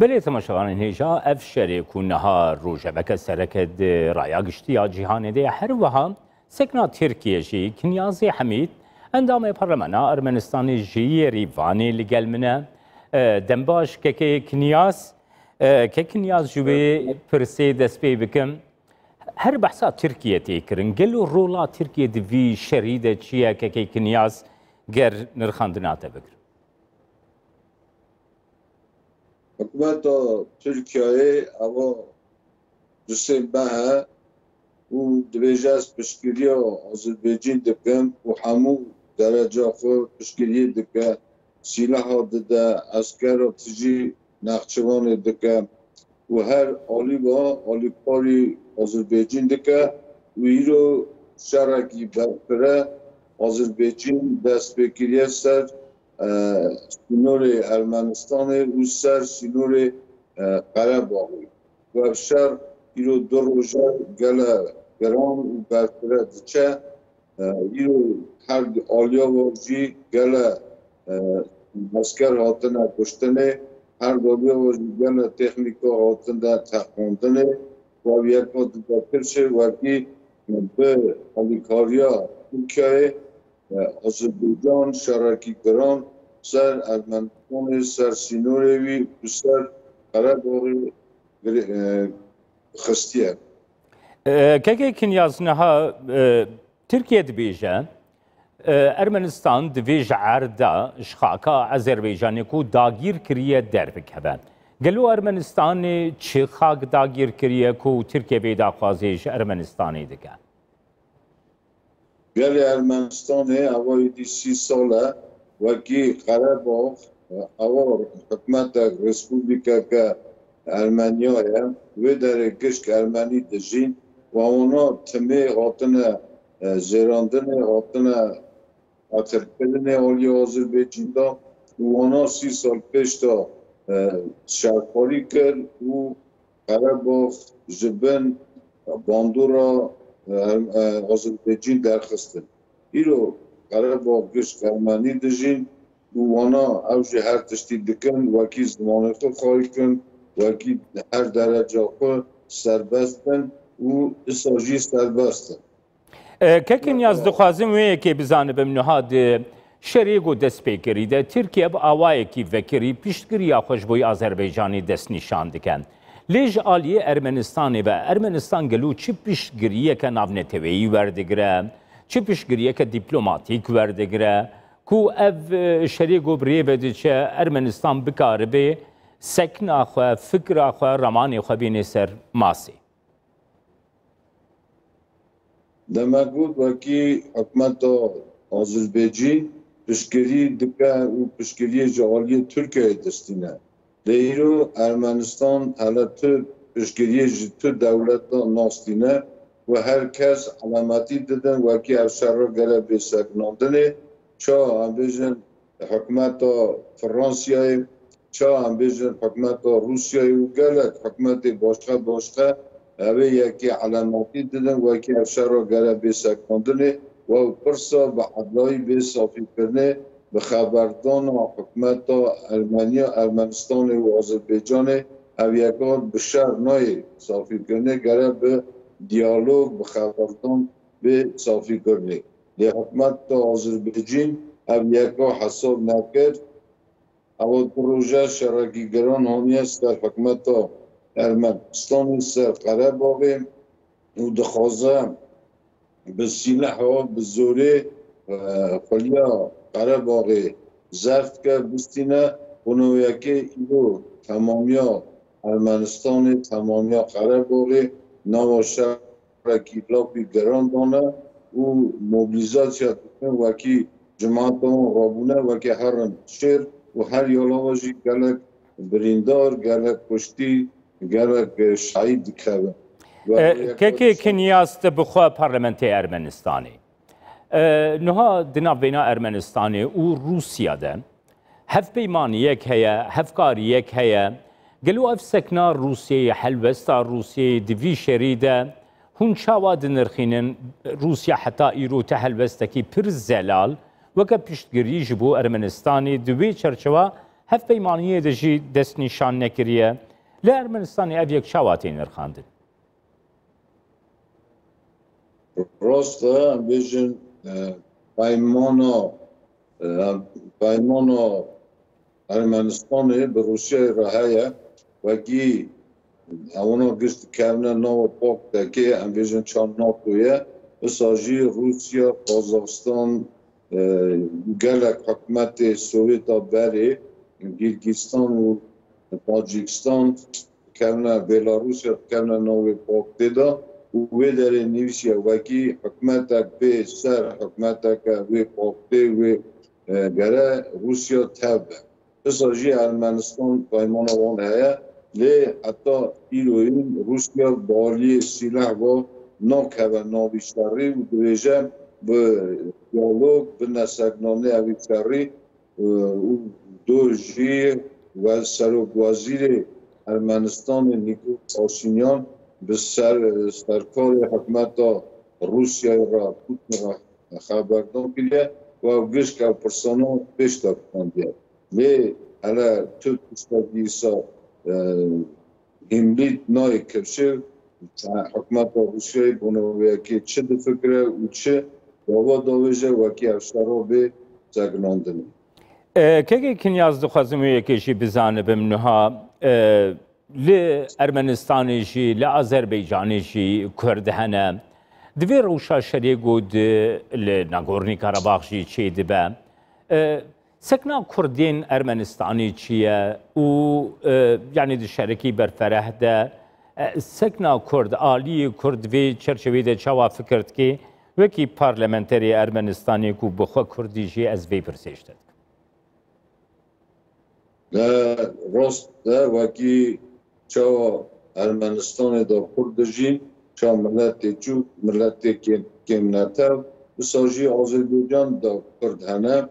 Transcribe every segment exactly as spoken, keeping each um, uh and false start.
Belê temaşevanên hêja, ev şerê ku niha rojeveke sereke di raya giştî ya cîhanê de ye, her wiha sekna Tirkiye jî Kinyazê Hemîd, endamê Parlemena Ermenistanê ji Yerîvanê li gel min e. E, dembaş kekê Kinyaz, e, kek Kinyaz ji wê pirsê dest pê bikim. Her behsa Tirkiye tê kirin. Gelo rola Tirkiye di vî şerî de çi ye kekê Kinyaz, ger nirxandina te bigirim? Hikûmeta Tirkiyeyê eva du sê meh e û dibêje, ez piştgiriya Azerbaycîn dikim û hemû dereca xwe piştgiriyê dike, sîlaha dide, eskera tijî Nexçivanê dike û her alî ve alîkarî Azerbaycîn dike û îro şerekî berfireh Azerbaycîn dest pê kiriye ser e, sînorê Ermenistanê û ser sînorê, e, Qerebaxê. Ev şer îro du roj e gele giran û berfireh diçe. E, îro her du aliya ve jî gele, e, esker hatine kuştinê, her du aliya ve jî gele teknîka hatine teqandinê. Ev yeka dide tirşê wekî bi alîkariya Tirkiyeyê, e, Azerbaycan şerekî giran ser Ermenistanê, ser sînorê wî û ser Qerebaxê gire-, e, xistiye. E, Kekê Kinyaz, niha, e, Tirkiye dibêje, e, Ermenistan divê ji erda, ji xaka Azerbaycanê ku dagîr kiriye, derbikeve. Gelo Ermenistanê çi xak dagîr kiriye ku Tirkiye vê daxwazê ji Ermenistanê dike? Gelê Ermenistanê eva êdî sî sal e, wekî Qerebax, eva hikûmetek, respublikeke Ermeniya ye. Wê derê gişk Ermenî dijîn û wana timê hatine, e, zêrandinê, hatine qatilkirinê aliyê Azerbaycîn de û wana sî sal pêş de, e, şerxwarî kir û Qerebax ji bin bandora, e, e, Azerbaycîn derxistin. Îro Qerebax gişk Ermenî dijîn û wana ew jî her tiştî dikin, wekî zimanê xwe xayî kin, wekî her dereca xwe serbest bin û isa jî serbest in. E, Kekê Niyaz, dixwazim wê yekê bizanibim, niha di şerê ku dest pê kirî de Tirkiye bi awayekî vekirî piştgiriya xwe ji bo Azerbaycanê destnîşan dike. Lê ji aliyê Ermenistanê ve, Ermenistan gelo çi piştgiriyeke navneteweyî werdigire, çi piştgiriyeke dîplomatîk werdigire ku ev, e, şerê ku bi rê ve diçe, Ermenistan bikaribe sekna xwe, fikra xwe, ramanê xwe bîne ser masê? Dema got wekî hikûmeta Azerbaycî piştgirî dike û piştgiriyê ji aliyê Tirkiyeyê distîne. Lê îro Ermenistan hele tu piştgiriyê ji tu dewleta nastîne û her kes elemetî didin wekî ev şerra gere bê sekinandinê. Ça em bêjin hikûmeta Fransiyayê, ça em bêjin hikûmeta Rûsyayê û gelek hikûmetê başqe başqe, ev ê yekê elemetî didin wekî ev şerra gere bê sekinandinê û ew pirsa bi edlayî bê safîkirinê, bi xeberdana hikûmeta Ermeniya, Ermenistanê û Azerbaycanê, ev yeka bi şer nayê safîkirinê, gere bi diyalog, bi xeberdan bê safîkirinê. Lê hikûmeta Azerbaycîn ev yeka hesab nekir. Ewa du roje şerekî giran haniye ser hikûmeta Ermenistanê, ser Qerebaxê û dixwaze bi sîleha, bi zorê, e, xuliya Qerebaxê zeft ke bistîne. Xunawiyekê îro temamiya Ermenistanê, temamiya Qerebaxê nava şer şerekî lapî giran dane û mobilîzasya dikin, wekî cimata wan rabûne, wekî herin şêr û her yala ve jî gelek birîndar, gelek kuştî, gelek, e, şehîd dikevin. E, Kekê Kinyaz, te bi xwe parlamentê Ermenistanê. E, niha di navbeyna Ermenistanê û Rûsya de hevpeymaniyek heye, hevkariyek heye. Gelo ev sekna Rûsyayê, helwesta Rûsyayê di vî şerî de hûn çawa dinirxînin? Rûsya heta îro ti helwestekî pir zelal weke piştgirî ji bo Ermenistanê di wê çerçewa hevpeymaniyê de jî destnîşan nekiriye. Li Ermenistanê ev yek çawa tê nirxandin? Rast e, em bêjin, e, peymana, e, peymana Ermenistanê bi Rûsyayê re heye, wekî ewana giş dikevine nava paktekê, em bêjin çar NATO ye. Wisa jî Rûsya, Qazaxistan, e, gelek hikûmetê Sowêta berê, Gîrgîstan û Tacîkistan dikevine, Belarûsya dikevine navê paktê de û wê derê nivîsiye wekî hikûmetek bê ser hikûmeteke wê paktê wê, e, gere Rûsya tev be. Wisa jî Ermenistan peymana wan heye, lê heta îroyîn Rûsya bi aliyê sîleh ve nakeve navî şerî û dibêje bi diyalog, bi neseknanê evî şerî, e, û do jî we-, serokwezîrê Ermenistanê Nîkol Paşînyan bi ser-, serkarê hikûmeta Rûsyayê re, Putin re xeberdan kiriye û ew gişk ev pirsana pêş de xistandiye. Lê hele tu tiştekî wisa, e, hîmlî nayê kifşê, hikûmeta Rûsyayê bona wê yekê çi difikire û çi gava davêje wekî ev şera bê sekinandinê. E, Kekê Kinyaz, dixwazim wê yekê jî bizanibim niha, e, li Ermenistanê jî, li Azerbaycanê jî Kurd hene. Di vê rewşa şerê ku di, li Nagorno-Karabakh jî çêdibe, e, sekna Kurdên Ermenistanê çi ye û, e, yanî di şerekî berfereh de, e, sekna Kurd, aliyê Kurd vê çerçevê de çawa fikir dike? Wekî parlamenterê Ermenistanê ku bi xwe Kurdî jî ez vê pirsê ji te dikim. Ne rast e, wekî çawa Ermenistanê de Kurd dijîn, ça miletê çûk, miletê kêm-, kêmnetev, wisa jî Azerbaycan de Kurd hene.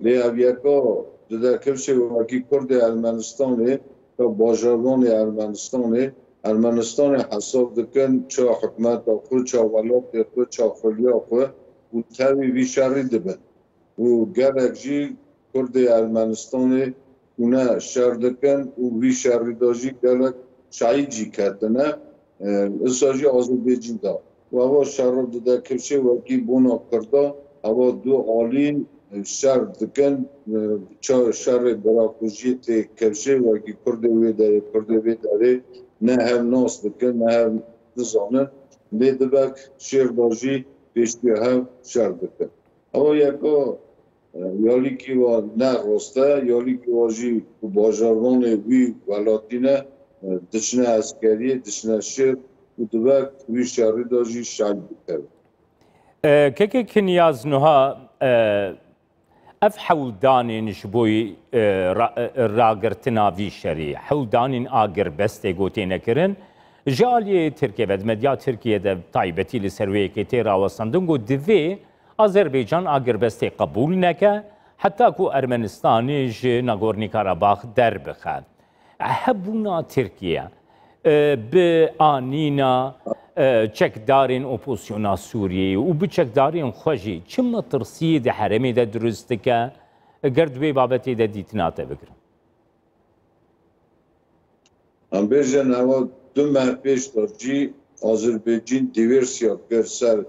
Lê ev yeka dide kifşê wekî Kurdê Ermenistanê, ya bajarvanê Ermenistanê, Ermenistanê hesab dikin ça hikûmeta xwe, ça welatê xwe, ça xuliya xwe û tevî vî şerî dibin. Û gelek jî Kurdê Ermenistanê tune şer dikin û vî şerî de jî gelek şehîd jî ketine. E, wisa jî Azerbaycan de. Û eva şer dide kifşê wekî bona Kurda, eva du alî, e, şer dikin. E, ça-, şerê birakujiyê tê kifşê wekî Kurdê wê derê, Kurdê vê derê ne hev nas dikin, ne hev dizanin. Lê dibek şêr de jî pêştiya hev şer dikin. Ew yeka, e, yalîkî wa ne rast e, yalîkî wa jî ku bajarvanê wî welatî ne, e, diçine eskeriyê, diçine şêr û dibe wî şerî de jî şehîd bikeve. E, Kekê Kinyaz, nuha, e, ev hewldanên ji bo, e, ra-, e, ragirtina vî şerî, hewldanên agirbestê ku têne kirin, ji aliyê Tirkiye ve, di medya Tirkiye de taybetî li ser wê yekê tê rawestandin ku divê Azerbaycan agirbestê qebûl neke, heta ku Ermenistanê ji Nagorno-Karabakh derbixe. Hebûna Tirkiye, e, bi anîna, e, çekdarên opozisyona Sûriyeyê û bi çekdarên xwe jî çi metirsiyê di herêmê de dirust dike? Ger di wê babetê de dîtina te bigirim. Em bêjin, ewa du meh pêş de jî Azerbaycan dîversiya kir ser,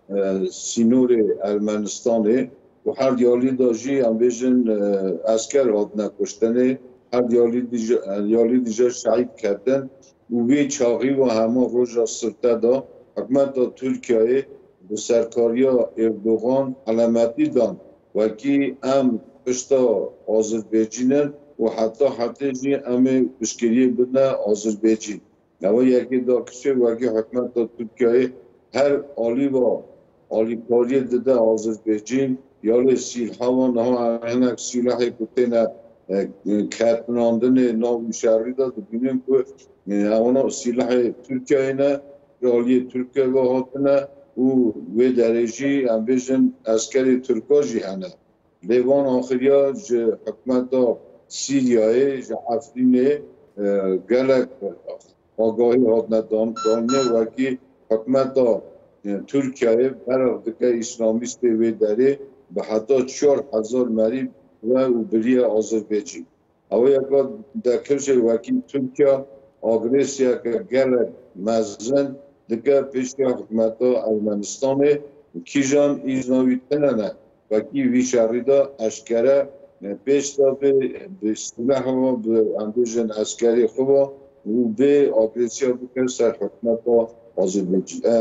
e, sînorê Ermenistanê û her diyalî de jî, em bêjin, e, esker hatine kuştinê, her diyalî dî jî, e, diyalî dî jî şehîd ketin û vê çaxî ve hema roja sifte de hikûmeta Tirkiyeyê bi serkariya Erdogan elemetî dan, wekî em pişta Azerbaycan in û heta hetê jî em ê piştgiriyê bidine Azerbaycan. Ewa yekê da kişê wekî hikûmeta Tirkiyeyê her alî va alîkariyê dide Azerbaycan, ya lê sîlha va niha hinek sîlahê ku têne, e, ketinandinê nav û şerî de dibînin ku, e, ewana sîlahê Tirkiyeyê ne, aliyê Tirkiye ve hatine û wê derê jî em bêjin eskerê Tirka jî hene. Lê van axiriya ji hikûmeta Sîriyayê, ji Efrînê, e, gelek agahî hatine dan-, danê wekî hikûmeta, e, Tirkiyeyê berx dike îslamîstê wê derê bi heta çar hezar merî ve û biriye Azerbaycan. Ew yeka dekir jî wekî Tirkiye agresiyeke gelek mezin dike pêşiya hikûmeta Ermenistanê, kîjan îzna wî tune ne. Wekî vî şerî de eşkere, e, pêş de bê, bi silah ve, bi, em bêjin, eskerê xwe ve û bê agresiya bike ser hikûmeta Azerbaycan, e,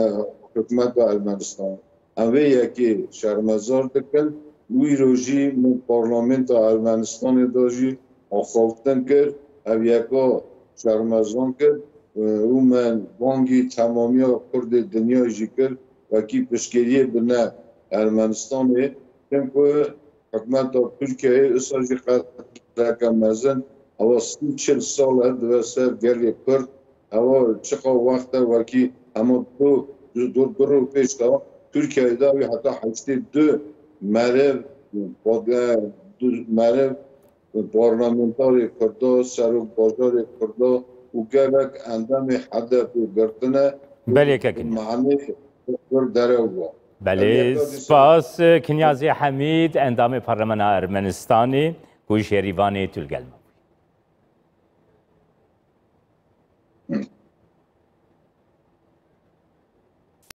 hikûmeta Ermenistan. Em vê yekê şermezar dikin. Wî rojî min parlamenta Ermenistanê de jî axaftin kir. Ev yeka şermezar kir, e, û min bangî temamiya Kurdê dinyayê jî kir. Wekî piştgiriyê bine Ermenistanê. Çimku hikûmeta Tirkiyeyê usa jî qedreke mezin, ewa sî çil sal e dibe ser gelê Kurd. Ewa çiqa wext e, wekî hema du, du, du, du roj pêş de Tirkiyeyê de wî heta heştê du meriv, du meriv parlamentarê Kurda, serok bajarê Kurda û gelek endamê H D P girtine û Belê, kekine. Manê Kurd derew bû. Belê, Ev yeka dîsa spas, Kinyazê Hemîd, endamê Parlamena Ermenistanê, ku ji Şêrîvanê tu li gel me bûyî.